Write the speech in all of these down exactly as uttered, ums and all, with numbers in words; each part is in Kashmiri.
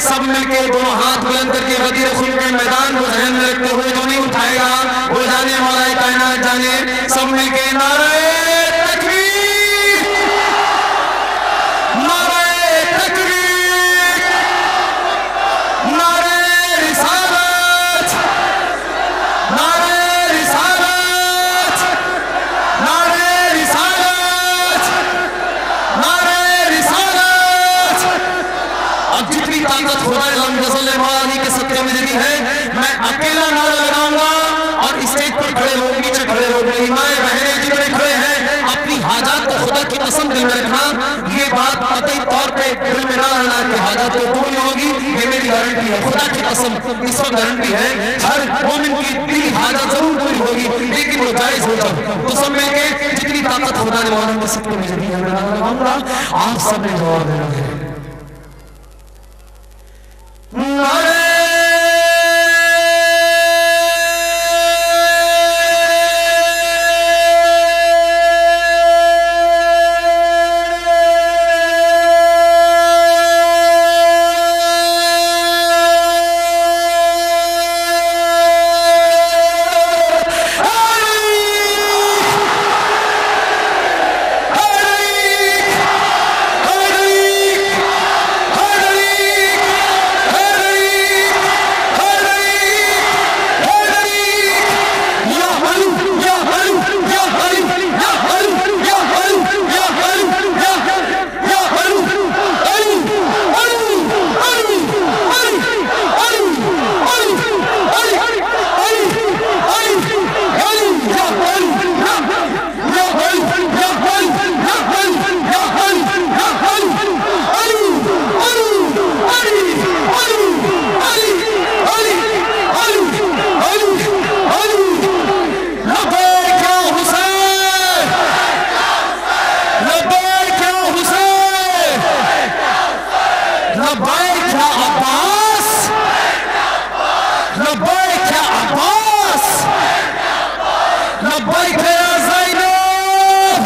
سب مل کے دونوں ہاتھ بلند کر کے غدیر خون کے میدان کو ذہن میں رکھتے ہوئے جو نہیں اٹھائے گا، وہ جانے والا ہے کائنات جانے۔ سب مل کے نعرہ تکبیر، نعرہ تکبیر، نعرہ رسالت، نعرہ رسالت، نعرہ رسالت، نعرہ رسالت۔ اب جتنی طاقت خدا لم یزل مولا علی کے صدقے میں دی ہے، میں اکیلا نعرہ لگاؤں گا اور اسٹیج پر کھڑے لوگ، نیچے کھڑے لوگ، میری مائیں بہنیں جتنے کھڑے ہیں، اپنی حاجات کو خدا کی قسم دل میں رکھنا۔ یہ بات قطعی طور پہ دل میں نہ رہنا کہ حاجات تو پوری ہوگی، یہ میری گارنٹی ہے، خدا کی قسم اس وقت گارنٹی ہے، ہر مومن کی دلی حاجت ضرور پوری ہوگی، لیکن وہ جائز ہو جائے۔ تو سب مل کے جتنی طاقت خدا نے مولا کے صدقے میں دی ہے، میں نعرہ لگاؤں گا، آپ سب نے جواب دینا ہے۔ نعرہ لبیک یا حسین، لبیک یا حسین، لبیک یا عباس، لبیک یا عباس، لبیک یا زینب،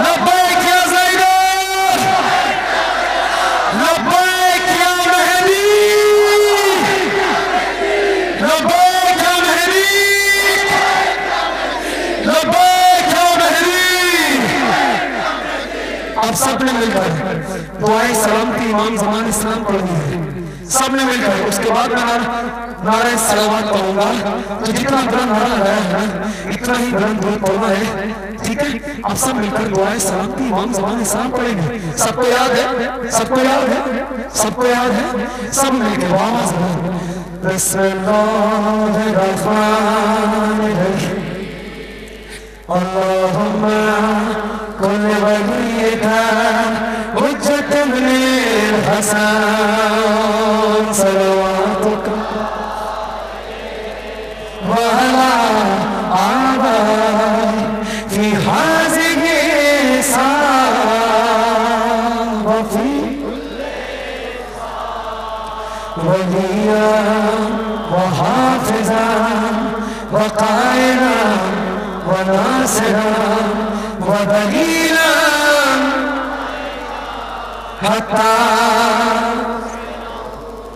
لبیک یا زینب، لبیک یا مہدی، لبیک یا مہدی، لبیک یا مہدی۔ آپ سب نے مل کر دعائے سلامتی امام زمان اسلام پڑھنی ہے، سب نے مل کر۔ اس کے بعد میں نعرہ، نعرہ صلوات پڑھوں گا، تو جتنا بلند نعرہ لگایا ہے نا، اتنا ہی بلند درود پڑھنا ہے، ٹھیک ہے؟ آپ سب مل کر دعائے سلامتی امام زمان اسلام پڑھیں گے۔ سب کو یاد ہے؟ سب کو یاد ہے؟ سب کو یاد ہے؟ سب مل کے آواز میں، بسم اللہ الرحمن الرحیم۔ اللهم كن لوليك حجة بن الحسن صلواتك وعلى آبائه في هذه الساعة وفي وليا وحافظا وقائدا وناصرا ودليلا حتى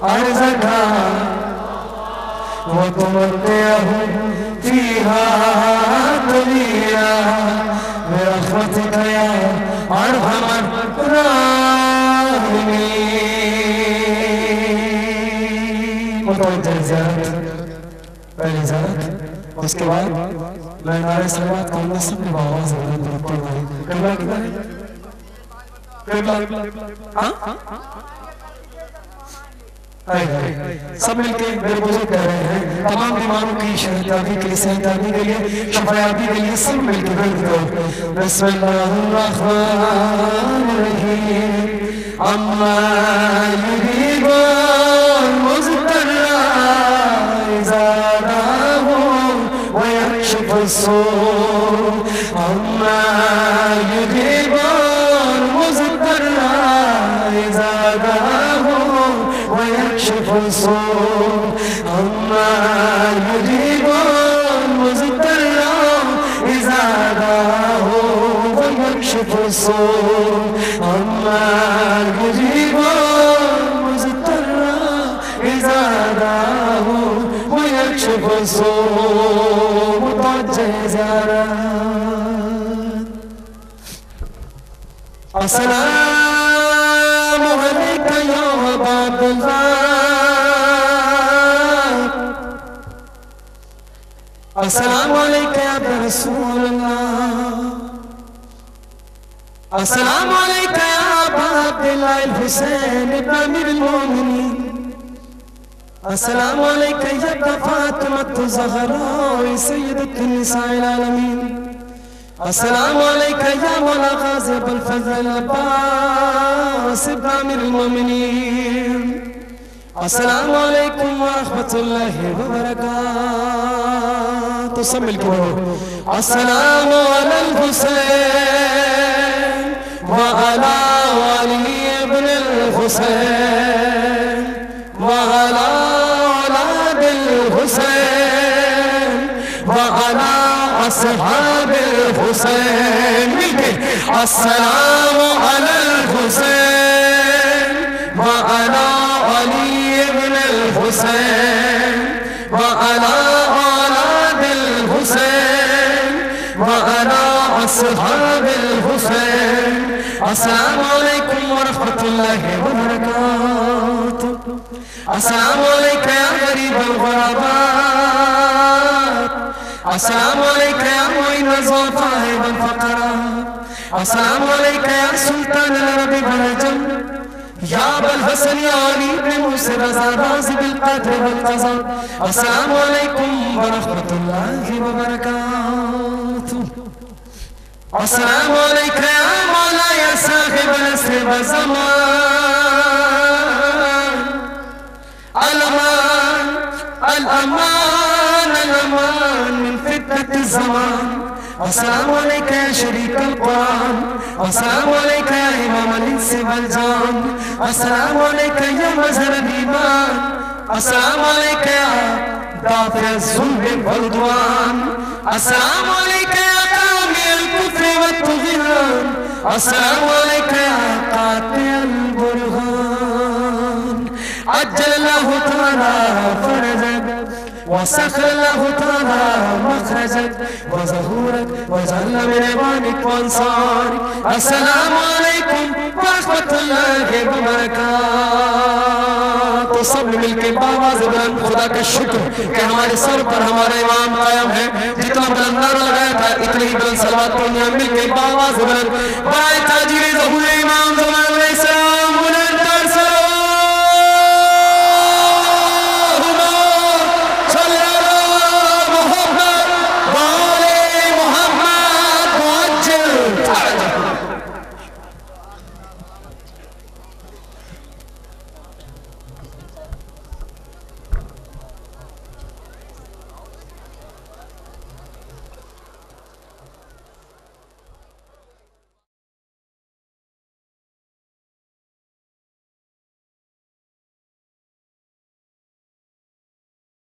أرزقا وتمتعه فيها طويلا برحمتك يا أرحم الراحمين۔ متوجہ زیارت، پہلی زیارت، اس کے بعد میں نعرہ صلوات کا سب نے آواز بلند رکھتے ہوئے۔ قبلہ کدھر ہے؟ قبلہ؟ ہاں؟ آئے، آئے۔ سب مل کے میرے بزرگ کہہ رہے ہیں، تمام بیماروں کی شفایابی کے لیے، صحت یابی کے لیے، شفایابی کے لیے سب مل کے ورد کرو۔ بسم اللہ الرحمن الرحیم۔ عما يجيب المضطر إذا دعاه ويكشف السوء۔ عما يجيب المضطر إذا دعاه ويكشف السوء، عما يجيب المضطر إذا دعاه ويكشف السوء، عما يجيب السلام عليك يا أبا عبد الله. السلام عليك يا أبا رسول الله. السلام عليك يا أبا عبد الله الحسين بن أمير المؤمنين. السلام عليك يا ابن فاطمة الزهراء سيدة النساء العالمين. السلام عليك يا مولا غازي أبا الفضل العباس بن أمير المؤمنين. السلام عليكم ورحمة الله وبركاته. سب مل کے بولو. السلام على الحسين وعلى علي بن الحسين وعلى أولاد الحسين وعلى أصحاب الحسين. مل کے. السلام على الحسين وعلى علي بن الحسين وعلى أولاد الحسين وعلى أصحاب الحسين. السلام عليكم ورحمة الله وبركاته. السلام عليك يا غريب الغرباء. السلام عليك يا معين الضعفاء والفقراء. السلام عليك يا سلطان العرب والعجم، يا أبا الحسن يا علي بن موسى الرضا الراضي بالقدر والقضاء. السلام عليكم ورحمة الله وبركاته. السلام عليك يا مولاي صاحب العصر والزمان. الأمان، الأمان، الأمان من فتنة الزمان. السلام عليك يا شريك القرآن. السلام عليك يا إمام الإنس والجان. السلام عليك يا مظهر الإيمان. السلام عليك يا دافع الظلم والعدوان. السلام عليك يا قامع الكفر والطغيان. السلام عليك يا قاطع البرهان. عجل الله تعالى فرجك وسخر الله تعالى مخرجك وظهورك واجعلنا من عبادك وأنصارك. السلام عليكم ورحمة الله وبركاته. سب نے مل کے باواز بلند خدا کا شکر کہ ہمارے سر پر ہمارا امام قائم ہے۔ جتنا بلند نعرہ لگایا تھا، اتنے ہی بلند صلوات پڑھنی ہے۔ مل کے باواز بلند برائے تاجر ظہور امام زمان علیہ السلام۔